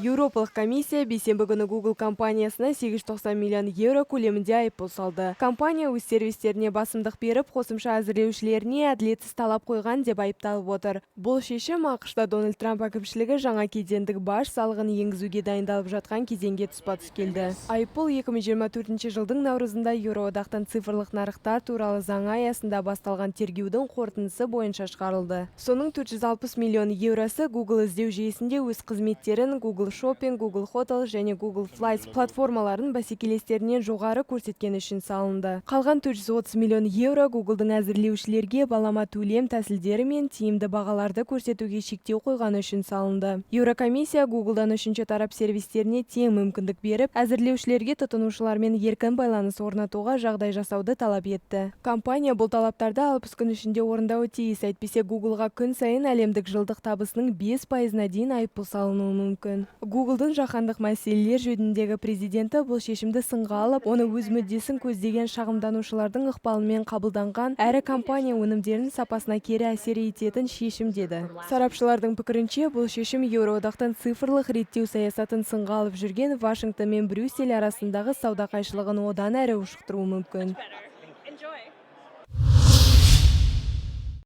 Еуропалық комиссия бейсенбі күні Google компаниясына 890 миллион евро көлемінде айыппұл салды. Компания өз сервистеріне басымдық беріп, қосымша әзірлеушілеріне әділетсіз талап қойған деп айыпталып отыр. Бұл шешім АҚШ-та Дональд Трамп әкімшілігі жаңа кедендік баж салығын енгізуге дайындалып жатқан кезеңге тұспа-тұс келді. Айыппұл 2024 жылдың наурызында Еуроодақтың цифрлық нарықтар туралы заңы аясында басталған тергеудің қорытындысы бойынша шығарылды. Соның 460 миллион евросы Google іздеу жүйесінде өз қызметтерін, Google Shopping, Google Hotel және Google Flights платформаларын бәсекелестерінен жоғары көрсеткені үшін салынды. Қалған 430 миллион евро Google'дың әзірлеушілерге балама төлем тәсілдері мен тиімді бағаларды көрсетуге шектеу қойғаны үшін салынды. Еурокомиссия Google'дан үшінші тарап сервистеріне тең мүмкіндік беріп, әзірлеушілерге тұтынушылармен еркін байланыс орнатуға жағдай жасауды талап етті. Компания бұл талаптарды 60 күн ішінде орындауы тиіс, әйтпесе Google'ға күн сайын әлемдік жылдық табысының 5%-ына дейін айыппұл салынуы мүмкін. Google'дың жаһандық мәселелер жөніндегі президенті бұл шешімді сынға алып, оны өз мүддесін көздеген шағымданушылардың ықпалымен қабылданған әрі компания өнімдерінің сапасына кері әсер ететін шешім деді. Сарапшылардың пікірінше, бұл шешім Еуроодақтың цифрлық реттеу саясатын сынға алып жүрген Вашингтон мен Брюссель арасындағы сауда қайшылығын одан әрі ушықтыруы мүмкін. Enjoy.